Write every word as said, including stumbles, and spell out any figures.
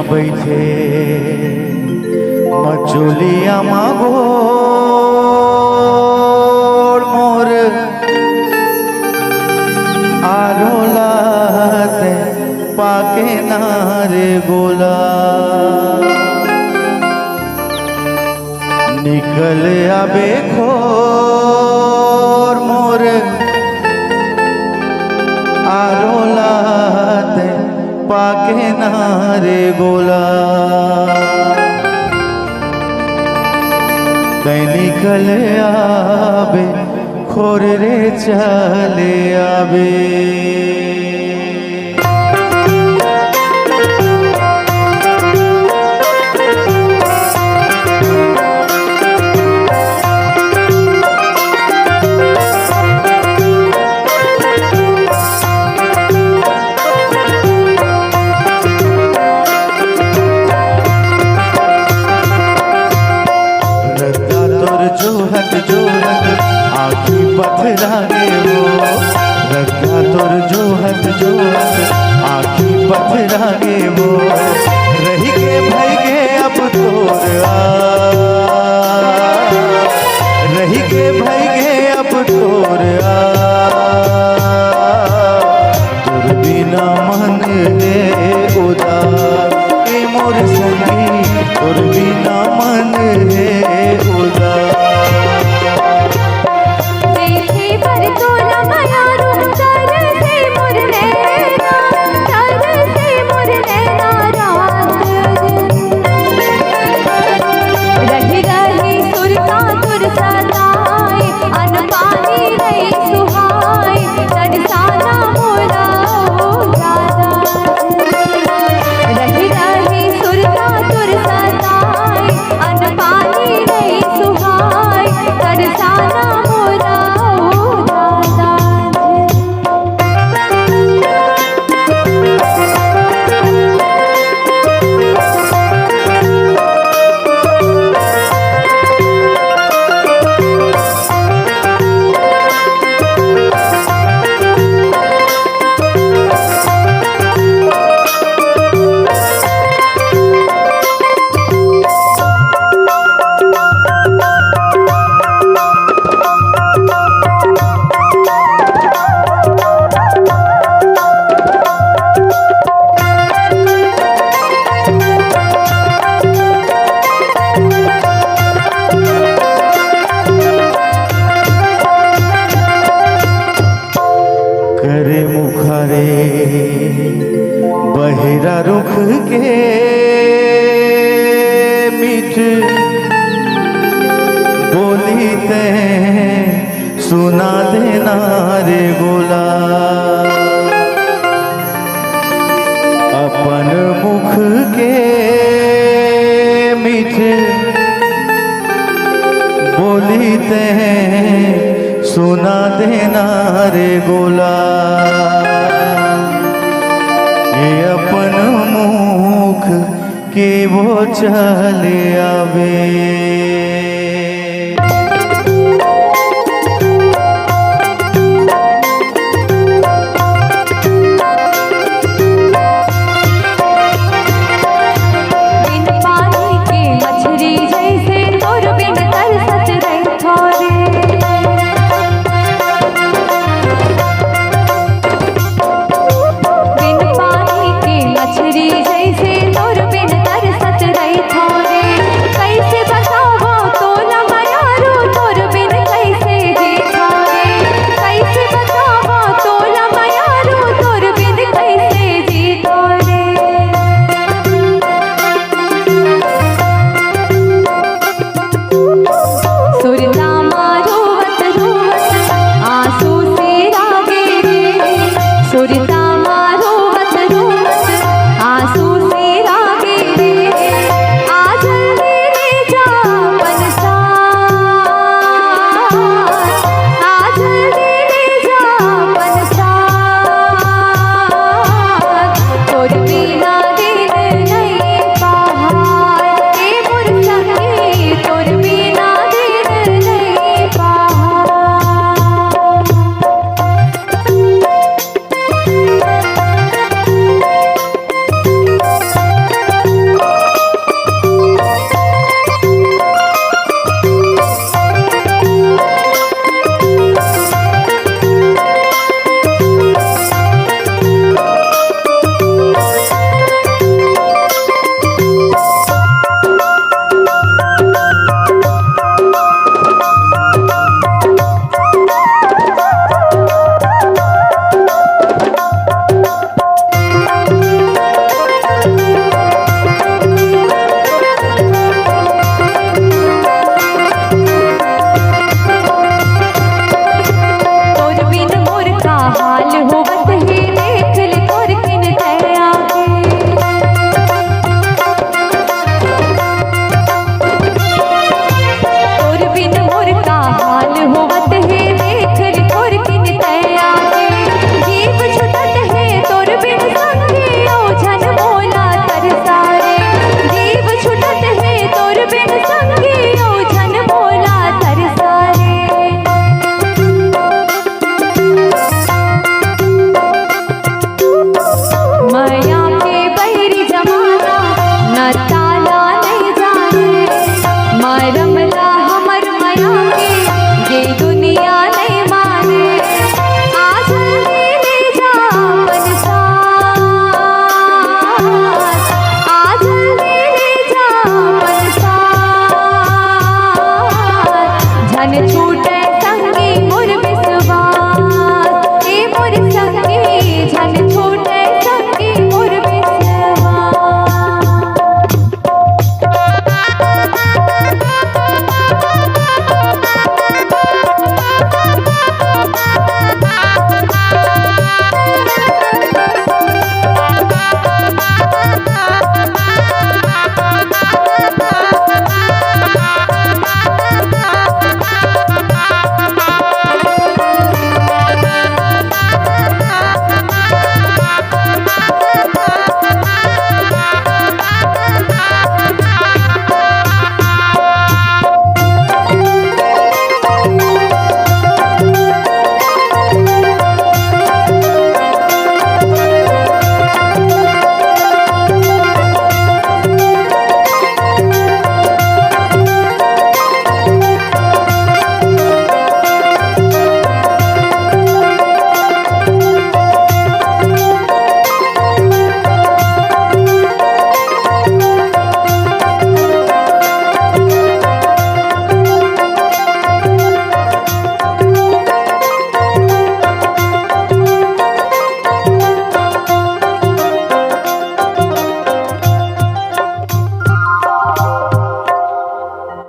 बइठे मचोलिया म गोड़ मोर आरोला ते पाके ना रे गोला। निकल आबे खोर मोर आरोला ते पाके ना रे गोला। तै निकल आबे खोर रे चले आबे। रद्दा तोर जोहत जोहत आँखी पथरा गे वो। रद्दा तोर जोहत जोहत आँखी पथरा गे वो। रहि गे भई गे अब तोर आ, रहि गे भई गे अब तोर आ। तोर बिना मन हे उदास, ए मोर संगी, तोर बिना मन हे उदास। देखे बर तोला मयारू, तरसे मोर नैना, तरसे मोर नैना रात दिन। रहि रहि सुरता तोर सताए, अन पानी रही सुहाए, तरसाना मोला ओ दादा। रहि रहि सुरता तोर सताए, अन पानी रही सुहाए, तरसाना मोला ओ दादा। करे मुखारे बहिरा रुख के मीठ बोली ते सुना देना रे गोला। अपन मुख के मीठ बोली ते सुना देना रे गोला। ये अपन मुख के वो चले आवे।